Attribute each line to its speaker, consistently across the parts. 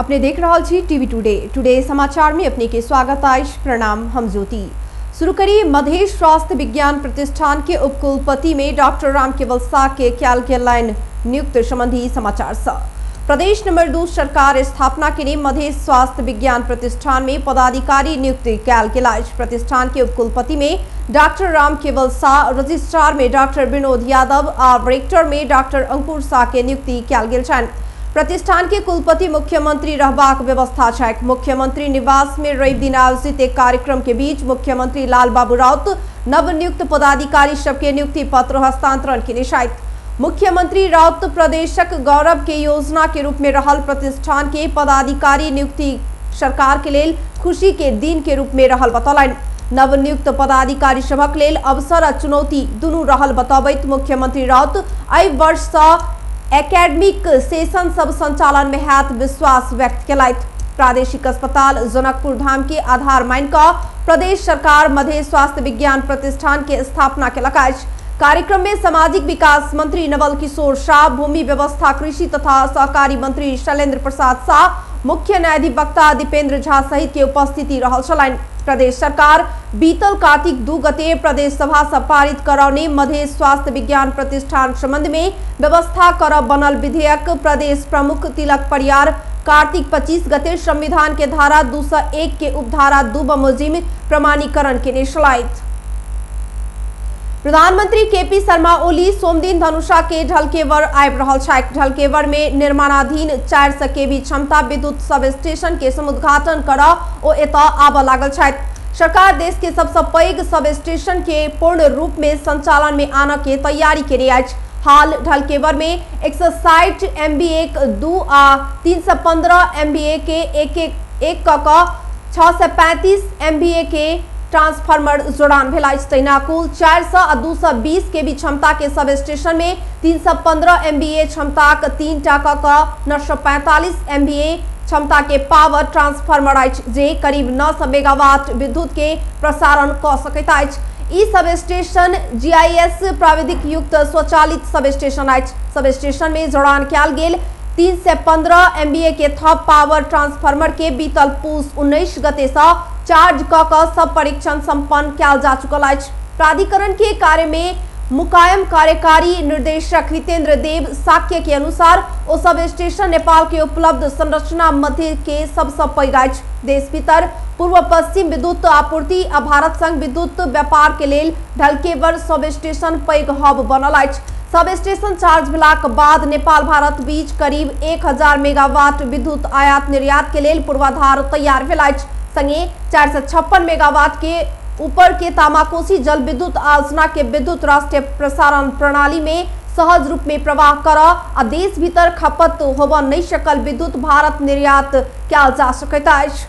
Speaker 1: अपने देख रहल छी टीवी टुडे। टुडे समाचार में अपने के स्वागत अछि। प्रणाम, हम ज्योति। शुरू करी मधेश स्वास्थ्य विज्ञान प्रतिष्ठान के उपकुलपति में डॉक्टर रामकेवल शाह के कयल गेलनि नियुक्त संबंधी समाचार सँ। प्रदेश नंबर 2 सरकार स्थापना के लिए मधेश स्वास्थ्य विज्ञान प्रतिष्ठान में पदाधिकारी नियुक्त कयल गेल अछि। प्रतिष्ठान के उपकुलपति में डॉक्टर रामकेवल शाह, रजिस्ट्रार में डॉक्टर विनोद यादव आ रेक्टर में डॉक्टर अंकुर शाह के नियुक्ति कयल गेल छनि। प्रतिष्ठान के कुलपति मुख्यमंत्री रहबाक व्यवस्था छैक। मुख्यमंत्री निवास में रवि दिन आयोजित एक कार्यक्रम के बीच मुख्यमंत्री लाल बाबू राउत नवनियुक्त पदाधिकारी सबके नियुक्ति पत्र हस्तांतरण केने छथि। मुख्यमंत्री राउत प्रदेशक गौरव के योजना के रूप में रहल प्रतिष्ठान के पदाधिकारी नियुक्ति सरकार के लेल खुशी के दिन के रूप में रहल बतौलनि। नवनियुक्त पदाधिकारी सभक लेल अवसर आ चुनौती दुनू रहल बतबैत मुख्यमंत्री राउत एहि वर्ष सँ एकेडमिक सेशन सब संचालन में हैत विश्वास व्यक्त केलथि। प्रादेशिक अस्पताल जनकपुर धाम के आधार मान कऽ प्रदेश सरकार मधेश स्वास्थ्य विज्ञान प्रतिष्ठान के स्थापना केलक अछि। कार्यक्रम में सामाजिक विकास मंत्री नवल किशोर शाह, भूमि व्यवस्था कृषि तथा सहकारी मंत्री शैलेंद्र प्रसाद शाह, मुख्य न्यायाधिवक्ता दीपेंद्र झा सहित के उपस्थिति रहल छलनि। प्रदेश सरकार बीतल कार्तिक 2 गते प्रदेश सभा से पारित करौने मधेश स्वास्थ्य विज्ञान प्रतिष्ठान संबंध में व्यवस्था कर बनल विधेयक प्रदेश प्रमुख तिलक परियार कार्तिक 25 गते संविधान के धारा 201 के उपधारा 2 बमोजिम प्रमाणीकरण केने छलथि। प्रधानमंत्री केपी शर्मा ओली सोमदिन धनुषा के ढलकेवर आबि रहल छथि। ढलकेवर में निर्माणाधीन 400 केवी क्षमता विद्युत सब स्टेशन के समुद्घाटन कर ओ एतय आबऽ लागल छथि। सरकार देश के सबसे पैघ सब स्टेशन के पूर्ण रूप में संचालन में आनऽ के तैयारी केने अछि। हाल ढलकेवर में 160 MVA 2 आ 315 MVA के एक एक एक क 635 MVA के ट्रांसफार्मर जोड़ान भेल अछि। तहिना कुल 400 आ 220 केवी क्षमता के सब स्टेशन में 315 MVA क्षमताक 3टा क 945 MVA क्षमता के पावर ट्रांसफार्मर अछि, जे करीब 900 मेगावाट विद्युत के प्रसारण कऽ सकैत अछि। ई सब स्टेशन GIS प्राविधिक युक्त स्वचालित सब स्टेशन अछि। सब स्टेशन में जोड़ान कयल गेल 315 MVA के थप पावर ट्रांसफार्मर के बीतल पूस 19 गते सँ चार्ज क सब परीक्षण संपन्न कयल जा चुकल अछि। प्राधिकरण के कार्य में मुकायम कार्यकारी निर्देशक हितेंद्र देव साक्य के अनुसार ओ सब स्टेशन नेपाल के उपलब्ध संरचना मध्य के सबसे पैघ अछि। देश भीतर पूर्व पश्चिम विद्युत आपूर्ति आ भारत संग विद्युत व्यापार के लेल ढलकेवर सब स्टेशन पैघ हब बनल अछि। सब स्टेशन चार्ज भेलाक बाद नेपाल भारत बीच करीब 1000 मेगावाट विद्युत आयात निर्यात के लेल पूर्वाधार तैयार भेल अछि। संगे 456 मेगावाट के ऊपर के तामाकोसी जल विद्युत आयोजना के विद्युत राष्ट्रीय प्रसारण प्रणाली में सहज रूप में प्रवाह कर आ देश भीतर खपत होबऽ नहीं सकल विद्युत भारत निर्यात कयल जा सकैत अछि।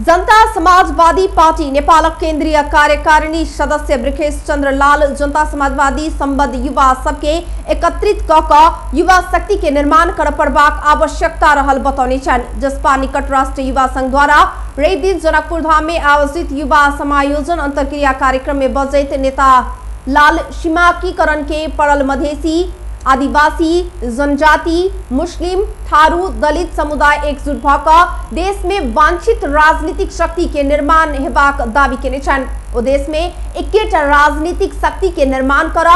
Speaker 1: जनता समाजवादी पार्टी नेपालक केंद्रीय कार्यकारिणी सदस्य वृखेश चंद्र लाल जनता समाजवादी संबद्ध युवा सबके एकत्रित क कऽ युवा शक्ति के निर्माण कर पड़बाक आवश्यकता रहल बतौने छनि। जसपा निकट राष्ट्रीय युवा संघ द्वारा रवि दिन जनकपुर धाम में आयोजित युवा समायोजन अंतर्क्रिया कार्यक्रम में बजैत नेता लाल सीमाकीकरण के पड़ल मधेसी, आदिवासी, जनजाति, मुस्लिम, थारू, दलित समुदाय एकजुट भऽ कऽ देश में वांछित राजनीतिक शक्ति के निर्माण हेबाक दावी केने छनि। ओ देश में एकेटा राजनीतिक शक्ति के निर्माण कर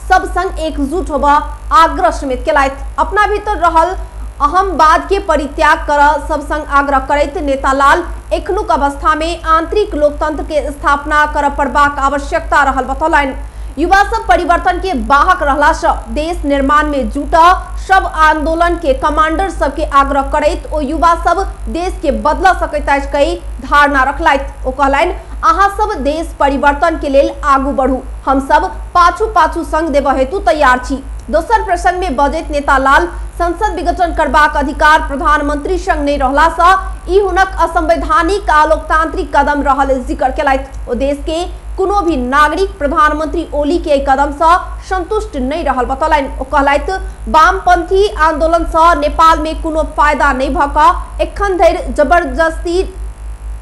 Speaker 1: सब संग एकजुट होबऽ आग्रह समेत केलथि। अपना भीतर रहल अहमवाद के परित्याग कर सब संग आग्रह करैत नेता लाल एखनुक अवस्था में आंतरिक लोकतंत्र के स्थापना कर पड़बाक आवश्यकता रहल बतौलनि। युवा सब परिवर्तन के वाहक रहला सँ देश निर्माण में जुट सब आंदोलन के कमांडर सबके आग्रह करैत ओ युवा सब देश के बदल सकैत अछि कहि धारणा रखलथि। ओ कहलनि, अहाँ सब देश परिवर्तन के लेल आगू बढ़ू, हम सब पाछू पाछू संग देबऽ हेतु तैयार छी। दोसर प्रसंग में बजैत नेता लाल संसद विघटन करबाक अधिकार प्रधानमंत्री संग नहि रहला सँ ई हुनक असंवैधानिक आ लोकतांत्रिक कदम रहल जिक्र केलथि। ओ देश के कोनो भी नागरिक प्रधानमंत्री ओली के कदम सँ संतुष्ट नहीं रहल बतौलनि। ओ कहलथि, वामपंथी आंदोलन सँ नेपाल में कोनो फायदा नहीं भऽ कऽ एखन धरि जबरदस्ती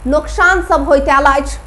Speaker 1: नोकसान सब होइत आयल अछि।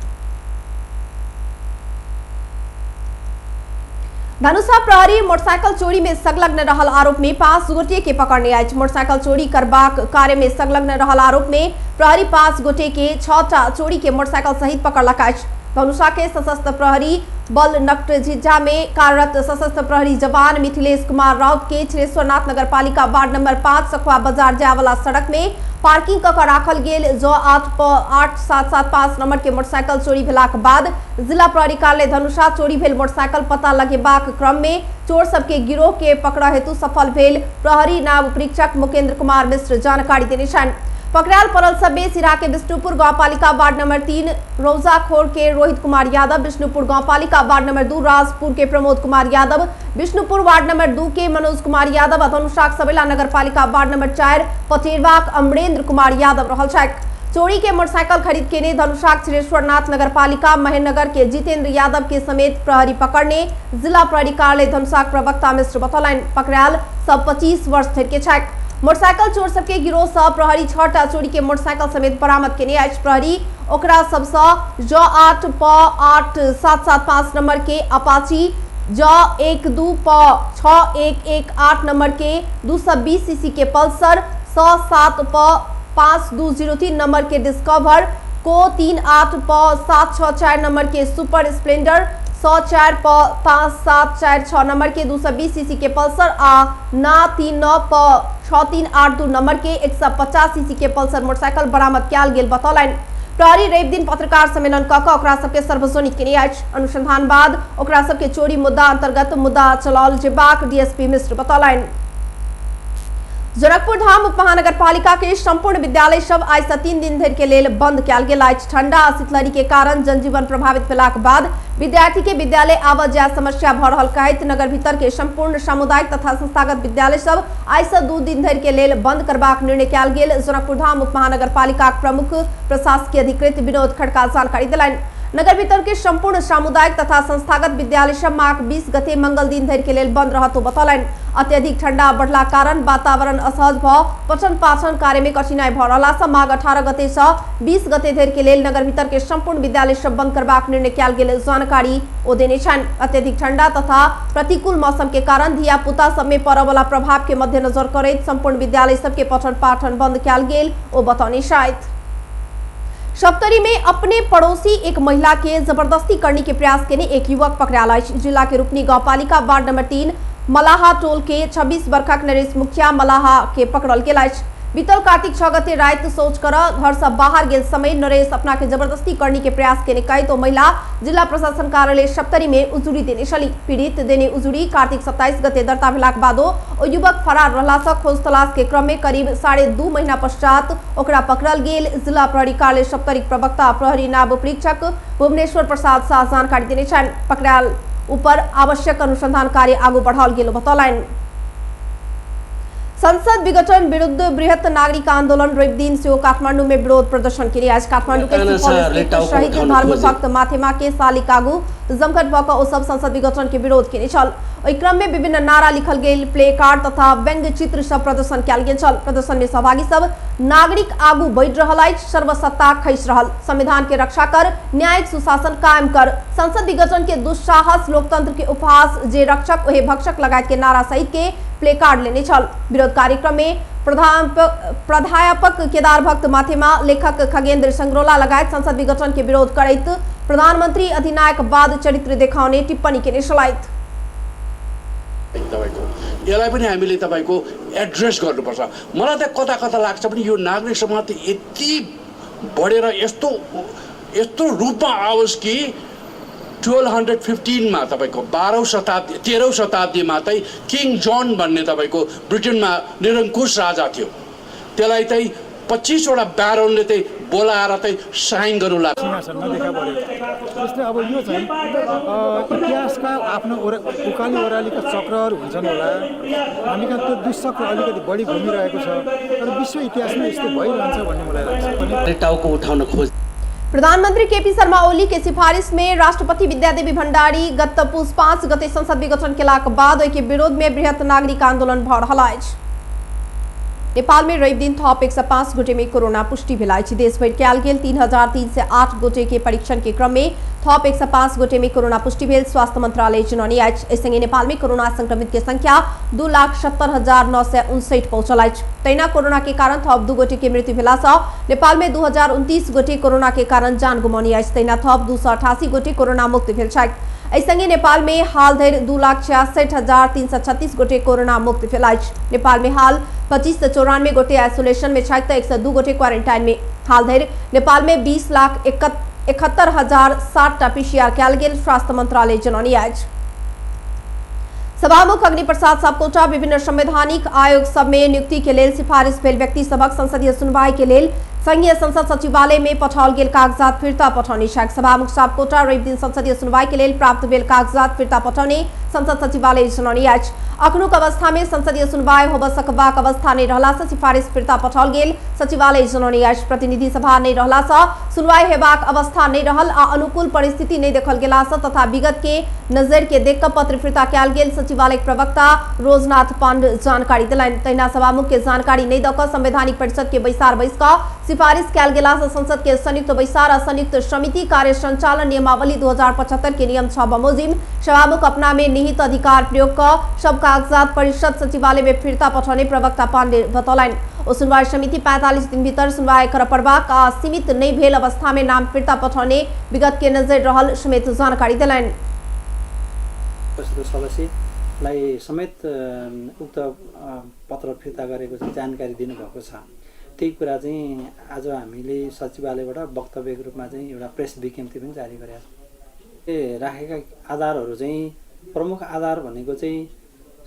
Speaker 1: धनुषा प्रहरी मोटरसाइकिल चोरी में संलग्न रहल आरोप में 5 गोटे के पकड़ने अछि। मोटरसाइकिल चोरी करबाक कार्य में संलग्न रहल आरोप में प्रहरी 5 गोटे के 6टा चोरी के मोटरसाइकिल सहित पकड़लक अछि। धनुषा के सशस्त्र प्रहरी बल नकटझिझा में कार्यरत सशस्त्र प्रहरी जवान मिथिलेश कुमार राउत के छिरेश्वरनाथ नगरपालिका वार्ड नंबर 5 सखुआ बाजार जायवाला सड़क में पार्किंग कऽ राखल गेल जो 8 प 8775 नंबर के मोटरसाइकिल चोरी भेलाक बाद जिला प्रहरी कार्यालय धनुषा चोरी भेल मोटरसाइकिल पता लगेबाक क्रम में चोर सबके गिरोह के पकड़ हेतु सफल भेल प्रहरी नायब उपरीक्षक मुकेंद्र कुमार मिश्र जानकारी देने छनि। पकड़ायल पड़ल सब में सिरा के विष्णुपुर गांवपालिका वार्ड नंबर 3 रौजाखोर के रोहित कुमार यादव, विष्णुपुर गांवपालिका वार्ड नंबर 2 राजपुर के प्रमोद कुमार यादव, विष्णुपुर वार्ड नंबर 2 के मनोज कुमार यादव आ धनुषाक सबैला नगरपालिका वार्ड नंबर 4 पटेरवाक अमरेंद्र कुमार यादव रहल छथि। चोरी के मोटरसाइकिल खरीद के धनुषाक छिरेश्वरनाथ नगरपालिका महेनगर के जितेंद्र यादव के समेत प्रहरी पकड़ने जिला प्रहरी कार्यालय धनुषाक प्रवक्ता मिश्र बतौलनि। पकड़ायल सब 25 वर्ष धरि के छथि। मोटरसाइकिल चोर सबके गिरोह से प्रहरी 6टा चोरी के मोटरसाइकिल समेत बरामद केने अछि। प्रहरी ओकरा सबसँ ज 8 प 8775 नंबर के अपाची, ज 12 प 6118 नंबर के 220 सीसी के पल्सर, 107 प 5203 नंबर के डिस्कवर, को 38 प 764 नंबर के सुपर स्प्लेंडर, 104 प 5746 नंबर के 220 सीसी के पल्सर आ ना 39 प 6382 नंबर के 150 सीसी के पल्सर मोटरसाइकिल बरामद कयल गेल बतौलनि। प्रहरी रवि दिन पत्रकार सम्मेलन कऽ कऽ ओकरा सबके सार्वजनिक केने अछि। अनुसंधान बाद ओकरा सबके चोरी मुद्दा अंतर्गत मुद्दा चलाओल जेबाक डीएसपी मिश्र बतौलनि। जनकपुर धाम उप महानगरपालिका के संपूर्ण विद्यालय सब आइ से 3 दिन धरि के लेल बंद कयल गेल अछि। ठंडा आ शीतलहरी के कारण जनजीवन प्रभावित भेलाक बाद विद्यार्थी के विद्यालय आबऽ जाय समस्या भऽ रहल कहैत नगर भीतर के संपूर्ण सामुदायिक तथा संस्थागत विद्यालय सब आइ से 2 दिन धरि के लेल बंद करबाक निर्णय कयल गेल जनकपुर धाम उप महानगरपालिका प्रमुख प्रशासकीय अधिकृत विनोद खड़का जानकारी देलनि। नगर भीतर के संपूर्ण सामुदायिक तथा संस्थागत विद्यालय सब माघ 20 गते मंगल दिन धरि के लेल बंद रहत बतौलनि। अत्यधिक ठंडा बढ़ला कारण वातावरण असहज भ पठन पाठन कार्य में कठिनाई भ रहला सँ माघ 18 गते से 20 गते धरि के लेल नगर भीतर के संपूर्ण विद्यालय सब बंद करबाक निर्णय कयल गेल जानकारी ओ देने छनि। अत्यधिक ठंडा तथा प्रतिकूल मौसम के कारण धिया पुता सब में पड़य वाला प्रभाव के मद्देनजर करैत संपूर्ण विद्यालय सबके पठन पाठन बंद कयल गेल ओ बतौने छथि। सप्तरी में अपने पड़ोसी एक महिला के जबरदस्ती करने के प्रयास के एक युवक पकड़ायल अछि। जिला के रूपनी गांवपालिका वार्ड नंबर 3 मलाहा टोल के 26 वर्षक नरेश मुखिया मलाहा के पकड़ल गेल अछि। बीतल कार्तिक 6 गते राति शौच कर घर से बाहर गेल समय नरेश अपना के जबरदस्ती करने के प्रयास केने कहैत ओ महिला जिला प्रशासन कार्यालय सप्तरी में उजुरी देने छली। पीड़ित देने उजुरी कार्तिक 27 गते दर्ता भेलाक बादो ओ युवक फरार रहला से खोज तलाश के क्रम में करीब 2.5 महीना पश्चात ओकरा पकड़ल गेल। जिला प्रहरी कार्यालय सप्तरी प्रवक्ता प्रहरी नायब उपरीक्षक भुवनेश्वर प्रसाद शाह जानकारी देने छनि। पकड़ायल ऊपर आवश्यक अनुसंधान कार्य आगू बढ़ाओल गेल बतौलनि। संसद विघटन विरुद्ध बृहत नागरिक आन्दोलन रवि दिन सेहो काठमांडू में विरोध प्रदर्शन के आज काठमांडू के शहीद धर्मभक्त माथेमा के शालिक आगू जमघट भऽ कऽ ओ सब संसद विघटन के विरोध केने छल। ओहि क्रम में विभिन्न नारा लिखल गेल प्ले कार्ड तथा व्यंग्य चित्र सब प्रदर्शन कयल गेल छल। प्रदर्शन में सहभागी सब नागरिक आगू बढ़ि रहल अछि, सर्वसत्ता खसि रहल, संविधान के रक्षा कर, न्यायिक सुशासन कायम कर, संसद विघटन के दुस्साहस, लोकतंत्र के उपहास, जे रक्षक ओहे भक्षक लगायत के नारा सहित के प्ले कार्ड लेने छल। विरोध कार्यक्रम में प्राध्यापक केदार भक्त माथेमा, लेखक खगेंद्र संग्रोला लगायत संसद विघटन के विरोध करैत प्रधानमंत्री अधिनायकवाद चरित्र देखाउने टिप्पणी केने छलथि।
Speaker 2: यसलाई पनि हामीले तपाईको एड्रेस गर्नुपर्छ। मलाई त कता कता लाग्छ पनि यो नागरिक समाज त यति बढेर यस्तो यस्तो रूपमा आओस् कि 1215 मा तपाईको 12औं शताब्दी 13औं शताब्दीमा चाहिँ किङ जन भन्ने तपाईको ब्रिटेनमा निरङ्कुश राजा थियो, त्यसलाई चाहिँ 25 वटा ब्यारोनले चाहिँ बोलाएर चाहिँ साइन गर्नु लाग्छ।
Speaker 3: सिंहासनमा देखा पर्यो। जस्तै अब यो चाहिँ इतिहासका आफ्नो उकाली ओह्रालीका चक्रहरू हुन्छन् होला, हामी कहाँ त्यो दुष्चक्र अलिकति बढी घुमिरहेको छ, तर विश्व इतिहासमा यस्तो भइरहन्छ भन्ने मलाई लाग्छ।
Speaker 4: टाउको उठाउन खोज
Speaker 1: प्रधानमंत्री केपी शर्मा ओली के सिफारिश में राष्ट्रपति विद्यादेवी भंडारी गत पुस 5 गते संसद विघटन केलाक बाद ओहि के विरोध में बृहत नागरिक आंदोलन भ रहल अछि। नेपाल में रवि दिन थप 105 गोटे में कोरोना पुष्टि भेल अछि। देशभरि कयल गेल 3308 गोटे के परीक्षण के क्रम में थप 105 गोटे में कोरोना पुष्टि भेल स्वास्थ्य मंत्रालय जनौने अछि। एहि संगे नेपाल में कोरोना संक्रमित के संख्या 2,70,959 पहुंचल अछि। तहिना कोरोना के कारण थप 2 गोटे के मृत्यु भेला सँ नेपाल में 2029 गोटे कोरोना के कारण जान गुमौने अछि। तहिना थप 288 गोटे कोरोना मुक्त भेल छथि। एहि संगे नेपाल में हाल धरि 2,66,336 गोटे कोरोना मुक्त भेल अछि। नेपाल में हाल 2594 गोटे आइसोलेशन में छथि तऽ 102 गोटे क्वारेंटाइन में। हाल धरि नेपाल में 20,71,060 टा पीसीआर कयल गेल स्वास्थ्य मंत्रालय जनौने अछि। सभामुख अग्निप्रसाद सापकोटा विभिन्न संवैधानिक आयोग सब में नियुक्ति के लेल सिफारिश भेल व्यक्ति सभक संसदीय सुनवाई के लेल संघीय संसद सचिवालय में पठाओल गेल कागजात फिर्ता पठौने छथि। सभामुख सापकोटा रवि दिन संसदीय सुनवाई के लेल प्राप्त भेल कागजात फिर्ता पठौने संसद सचिवालय जनौने अछि। अखनुक अवस्था में संसदीय सुनवाई होबय सकबाक अवस्था नहि रहला सँ सिफारिश फिर्ता पठाओल गेल सचिवालय जनौने अछि। प्रतिनिधि सभा नहि रहला सँ सुनवाई हेबाक अवस्था नहि रहल आ अनुकूल परिस्थिति नहि देखल गेला सँ तथा विगत के नजर के देख कऽ पत्र फिर्ता कयल गेल सचिवालय प्रवक्ता रोजनाथ पांडे जानकारी देलनि। तहिना सभामुख के जानकारी नहि दऽ कऽ संवैधानिक परिषद के बैसार बैस कऽ सिफारिश कयल गेला सँ संसद के संयुक्त बैसार आ संयुक्त समिति कार्य संचालन नियमावली 2075 के नियम 6 बमोजिम सभामुख अपना में निहित अधिकार प्रयोग कऽ सब कागजात परिषद सचिवालय में फिर्ता पठौने प्रवक्ता पांडे बतौलनि। ओ सुनवाई समिति 45 दिन भीतर सुनवाई करय पड़बाक आ सीमित नहि भेल अवस्था में नाम फिर्ता पठौने विगत के नजर रहल समेत जानकारी देलनि।
Speaker 4: परिषद सदस्यलाई समेत उक्त पत्र फिर्ता गरेको चाहिँ जानकारी दिनुभएको छ। त्यही कुरा चाहिँ आज हामीले सचिवालयबाट वक्तव्यको रूपमा चाहिँ एउटा प्रेस विज्ञप्ति पनि जारी गरेका छौँ। राखेका आधारहरू चाहिँ प्रमुख आधार भनेको चाहिँ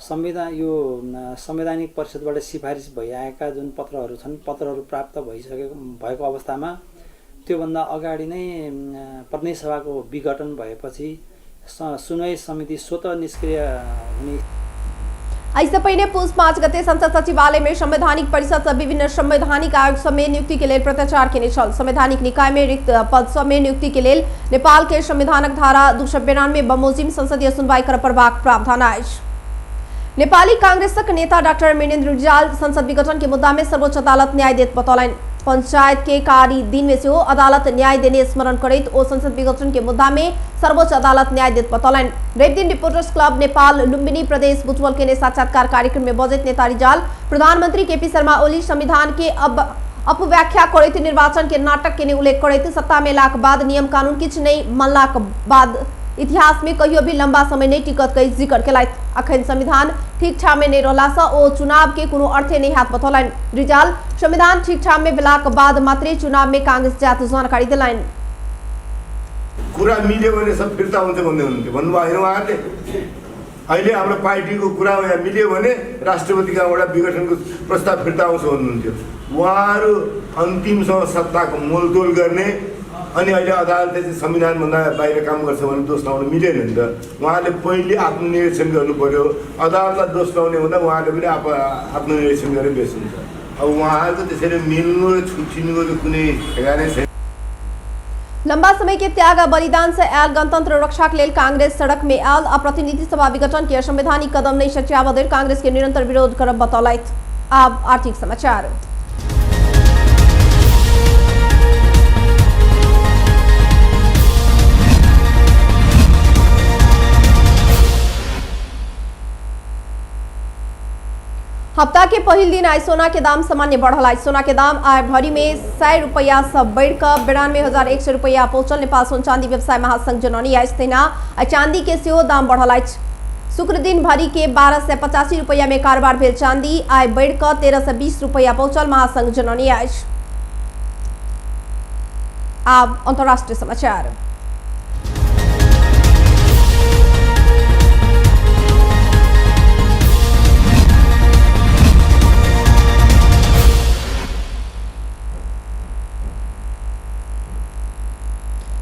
Speaker 4: संविधान यो संवैधानिक परिषदबाट सिफारिस भइआएका जुन पत्रहरू छन्, पत्रहरू प्राप्त भइसकेको भएको अवस्थामा त्योभन्दा अगाडि नै प्रतिनिधि सभाको विघटन भएपछि सुनवाई समिति स्वतः निष्क्रिय हुने।
Speaker 1: एहिसँ पहिने पुस 5 गते संसद सचिवालय में संवैधानिक परिषद से विभिन्न संवैधानिक आयोग सब में नियुक्ति के लेल प्रत्याचार केने छल। संवैधानिक निकाय में रिक्त पद सब में नियुक्ति के लेल नेपाल के संविधानक धारा 292 बमोजिम संसदीय सुनवाई करय पड़बाक प्रावधान अछि। नेपाली कांग्रेसक नेता डॉक्टर मिनेन्द्र रिजाल संसद विघटन के मुद्दा में सर्वोच्च अदालत न्याय देत बतौलनि। पंचायत के कारी दिन में सेहो अदालत न्याय देने स्मरण करैत ओ संसद विघटन के मुद्दा में सर्वोच्च अदालत न्याय देत बतौलनि। रवि दिन रिपोर्टर्स क्लब नेपाल लुम्बिनी प्रदेश बुटवल के साक्षात्कार कार्यक्रम में बजैत नेता रिजाल प्रधानमंत्री केपी शर्मा ओली संविधान के अब अपव्याख्या करैत निर्वाचन के नाटक के उल्लेख करैत सत्ता में एलाक बाद नियम कानून किछु नहि मनलाक बाद इतिहास में कहियो भी लंबा समय नहीं टिकत कहि जिक्र केलथि। अखन संविधान ठीक ठाम में नहीं रहला सँ ओ चुनाव के कोनो अर्थे नहीं हाथ बतौलनि। रिजाल संविधान ठीक ठाम में भेलाक बाद मात्रे चुनाव में कांग्रेस जात जानकारी देलनि।
Speaker 5: कुरा मिल्यो भने सब फिर्ता हुन्छ भन्दै हुनुहुन्थ्यो, भन्नुभयो होइन उहाँहरूले। अहिले हाम्रो पार्टीको कुरा यहाँ मिल्यो भने राष्ट्रपति कहाँबाट विघटनको प्रस्ताव फिर्ता आउँछ भन्नुहुन्थ्यो। उहाँहरू अन्तिमसम्म सत्ताको मोलतोल गर्ने अनि अहिले अदालतले चाहिँ संविधानभन्दा बाहिर काम गर्छ भने दोष लाउनु मिलेन नि त। उहाँले पहिले आत्मनिरीक्षण गर्नु पर्यो। अदालतलाई दोष लाउने भन्दा उहाँले पनि आत्मनिरीक्षण गरेर बेस हुन्छ। अब उहाँहरूको त्यसरी मिल्नु र छुट्टिनुको त कुनै ठेगानै छैन।
Speaker 1: लंबा समय के त्याग आ बलिदान से आयल गणतंत्र रक्षा के लेल कांग्रेस सड़क में आयल आ प्रतिनिधि सभा विघटन के असंवैधानिक कदम नहीं सच्याब धरि कांग्रेस के निरंतर विरोध करब बतौलथि। आब आर्थिक समाचार। हफ्ता के पहिल दिन आइ सोना के दाम सामान्य बढ़ल अछि। सोना के दाम आइ भरि में 100 रुपया से बढ़ि कऽ 92,100 रुपया पहुंचल नेपाल सोन चांदी व्यवसाय महासंघ जनौने अछि। तहिना आइ चांदी के सेहो दाम बढ़ल अछि। शुक्र दिन भरि के 1285 रुपया में कारोबार भेल चांदी आइ बढ़ि कऽ 1320 रुपया पहुंचल महासंघ जनौने अछि। आब अंतर्राष्ट्रीय समाचार।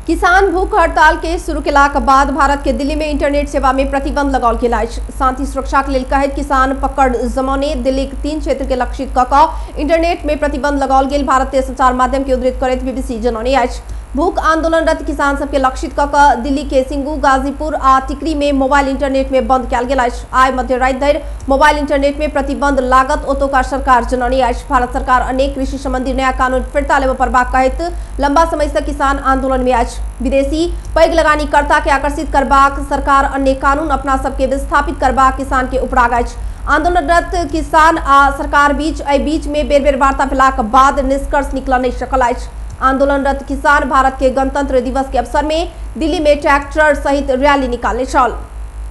Speaker 1: किसान भूख हड़ताल के शुरू केलाक बाद भारत के दिल्ली में इंटरनेट सेवा में प्रतिबंध लगाओल गेल अछि। शांति सुरक्षा के लेल कहैत किसान पकड़ जमौने दिल्ली के 3 क्षेत्र के लक्षित कऽ कऽ इंटरनेट में प्रतिबंध लगाओल गेल भारतीय संचार माध्यम के उद्धृत करैत बीबीसी जनौने अछि। भूख आंदोलनरत किसान सबके लक्षित क कऽ दिल्ली के सिंगू, गाजीपुर आ टिकरी में मोबाइल इंटरनेट में बंद कयल गेल अछि। आइ मध्य राति धरि मोबाइल इंटरनेट में प्रतिबंध लागत ओतुका सरकार जनौने अछि। भारत सरकार अनेक कृषि संबंधी नया कानून फिर्ता लेबऽ पड़बाक कहैत लंबा समय से किसान आंदोलन में अछि। विदेशी पैघ लगानीकर्ता के आकर्षित करबाक सरकार अन्य कानून अपना सबके विस्थापित करबाक किसान के उपराग अछि। आंदोलनरत किसान आ सरकार बीच एहि बीच में बेर बेर वार्ता भेलाक बाद निष्कर्ष निकल नहीं सकल अछि। आंदोलनरत किसान भारत के गणतंत्र दिवस के अवसर में दिल्ली में ट्रैक्टर सहित रैली निकालने छल।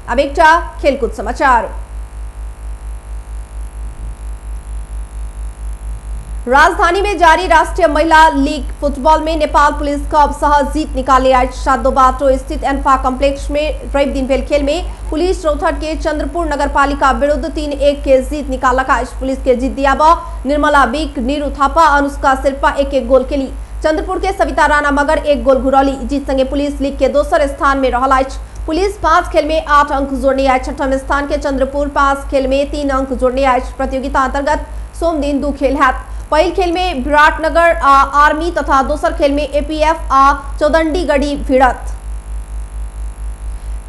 Speaker 1: अब एकटा खेलकूद समाचार। राजधानी में जारी राष्ट्रीय महिला लीग फुटबॉल में नेपाल पुलिस कप सहज जीत निकाले आज। सादोबाटो स्थित एन्फा कॉम्प्लेक्स में रवि दिन भेल खेल में पुलिस रौतहट के चंद्रपुर नगरपालिका विरुद्ध 3-1 के जीत निकालक अछि। पुलिस के जीत दियाबऽ निर्मला बिक, नीरू थापा, अनुष्का शेर्पा 1-1 गोल केली। चंद्रपुर के सविता राणा मगर 1 गोल घुरौली। जीत संगे पुलिस लीग के दोसर स्थान में रहल अछि। पुलिस 5 खेल में 8 अंक जोड़ने अछि। छठम स्थान के चंद्रपुर 5 खेल में 3 अंक जोड़ने अछि। प्रतियोगिता अंतर्गत सोम दिन 2 खेल हैत। पहिल खेल में विराटनगर आ आर्मी तथा दोसर खेल में एपीएफ आ चौदंडीगढ़ी भिड़त।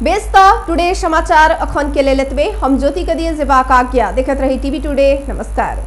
Speaker 1: बेस त टुडे समाचार अखन के लेल एतबे। हम ज्योति के दिए जेबाक आज्ञा। देखत रही टीवी टुडे। नमस्कार।